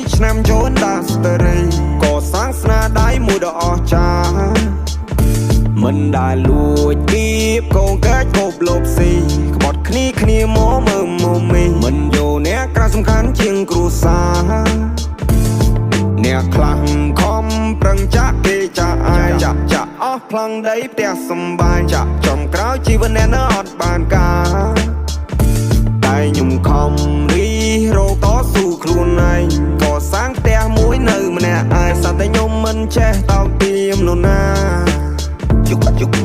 8ឆ្នាំចូល industry កសាងស្នាដៃមួយដ៏អស្ចារ្យមិនដែលលួចគៀបកងកាច់គប់លបស៊ីក្បត់គ្នាគ្នាមកមើលមកមីមិនយកអ្នកក្រៅសំខាន់ជាងគ្រួសារអ្នកខ្លះខំប្រឹងចាក់គេចាក់អាយចាក់ចាក់អស់ប្លង់ដីផ្ទះសំបាយចាក់ចំក្រោយជីវិតអ្នកនៅអត់បានការតែខ្ញុំខំរីរកតស៊ូខ្លួនឯងកសាងផ្ទះមួយនៅម្នាក់ឯងសត្វតែខ្ញុំមិនចេះតោកទៀមនោះណា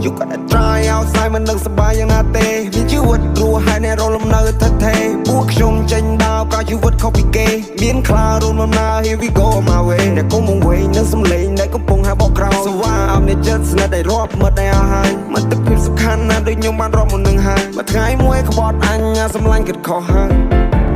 You gotta try outside មិននឹងសប្បាយយ៉ាងណាទេមានជីវិតរស់ហើយអ្នករលំនៅថិតថេរពួកខ្ញុំចេញដើរក៏ជីវិតខុសពីគេមានខ្លារួមដំណើរ Here we go my way អ្នកគុំវែងនឹងសំលេងដែលកំពុងហៅបកក្រោយសវ៉ាអមនេះចិត្តស្និទ្ធដែលរាប់មិត្តដែលអស់ហើយមិត្តភាពសំខាន់ណាស់ដូចខ្ញុំបានរាប់មុននឹងហើយមួយថ្ងៃមួយក្បត់អញសម្លាញ់គិតខុសហើយ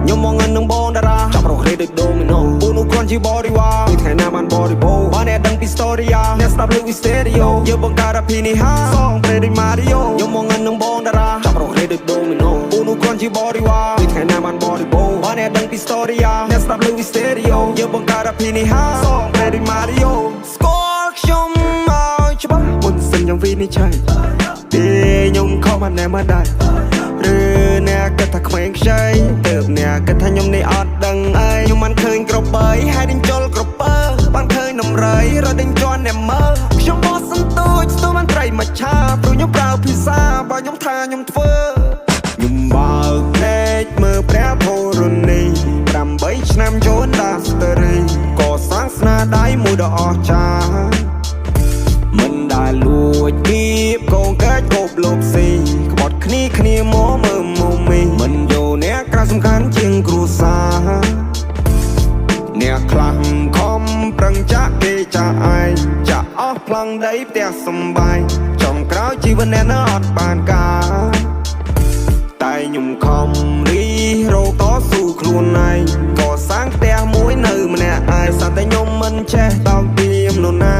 ខ្ញុំមកងិននឹងបងតារាចាប់រកគ្នាដូចដូមីណូពួកនោះគ្រាន់ជាបរិវារពីថ្ងៃណាបានបរិបូរបើអ្នកដឹងពី story អ្នកស្ដាប់លើវី stereo យើងបង្កើតអភិនិហាសងព្រេដូច Mario ខ្ញុំមកងិននឹងបងតារាចាប់រកគ្នាដូចដូមីណូពួកនោះគ្រាន់ជាបរិវារពីថ្ងៃណាបានបរិបូរបើអ្នកដឹងពី story អ្នកស្ដាប់លើវី stereo យើងបង្កើតអភិនិហាសងព្រេដូច Mario ស្គាល់ខ្ញុំមកច្បាស់មុនសិនខ្ញុំវិនិច្ឆ័យទេខ្ញុំខំបានណែមកដែរឬអ្នកគិតថាក្មេងខ្ចីទើបអ្នកគិតថាខ្ញុំនេះអត់ដឹងអីខ្ញុំបានឃើញក្របីហើយដេញជុលក្រពើបានឃើញនំរៃរត់ដេញជន់អ្នកមើលខ្ញុំបោះសន្ទូចស្ទូបានត្រីមកឆាព្រោះខ្ញុំប្រើភាសាបើខ្ញុំថាខ្ញុំធ្វើខ្ញុំបើកភ្នែកមើលព្រះធរណី8ឆ្នាំចូល industry កសាងស្នាដៃមួយដ៏អស្ចារ្យមិនដែលលួចគៀបកងកាច់គប់លបស៊ីក្បត់គ្នាគ្នាមកមើលមកមីមិនយកអ្នកក្រៅសំខាន់ជាងគ្រួសារអ្នកខ្លះខំប្រឹងចាក់គេចាក់ឯងចាក់អស់ប្លង់ដីផ្ទះសំបាយចំក្រោយជីវិតអ្នកនៅអត់បានការតែខ្ញុំខំរីរកតស៊ូខ្លួនឯងកសាងផ្ទះមួយនៅម្នាក់ឯងសត្វតែខ្ញុំមិនចេះតោកទៀមនោះណា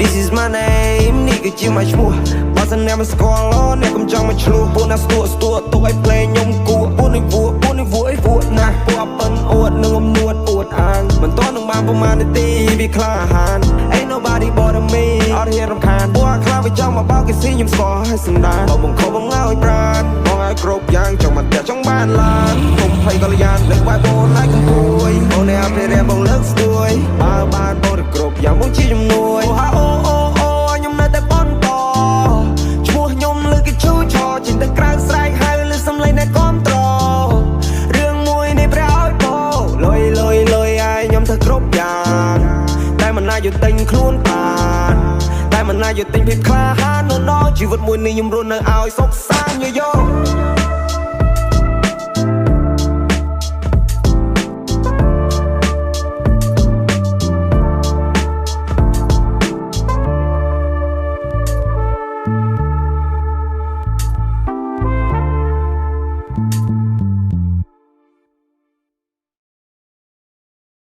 This is my name នេះគឺជា my ឈ្មោះបើសិនអ្នកមិនស្គាល់អ្នកកុំចង់មកឆ្លោះពួកណាស្ទួស្ទួទុកឲ្យភ្លេងខ្ញុំគួពួកនេះវក់ពួកនេះវក់អីវក់ណាស់ពួកអប៉ិនអួតនឹងអំនួតអួតអាងមិនតនឹងបានប្រមាណនាទីវាក្លាហាន Ain't nobody bother me អត់ហ៊ានរំខានពួកអាខ្លះវាចង់មកបោកគេស៊ីខ្ញុំស្គាល់ឲ្យសន្តានបងបង្ខំបងឲ្យប្រានបងឲ្យគ្រប់យ៉ាងចង់មកផ្ទះចង់បានឡានកុំភ័យកល្យានលើកបាយបងណៃកំពួយបងនេះអភិរក្សបងលើកស្ទួយបើបានបងទៅគ្រប់យ៉ាងបងជាជំនួយអូហាអូអូអូខ្ញុំនៅតែបន្តឈ្មោះខ្ញុំលើគេឈូឆរចេញទៅក្រៅស្រែកហៅលើសំឡេងអ្នកគាំទ្ររឿងមួយនេះព្រះឲ្យពោលុយលុយលុយឲ្យខ្ញុំធ្វើគ្រប់យ៉ាងតែមិនអាចយកទិញខ្លួនបានតែមិនអាចយកទិញភាពក្លាហាននៅដល់ជីវិតមួយនេះខ្ញុំរស់នៅឲ្យសុខសាន្តយោយោ។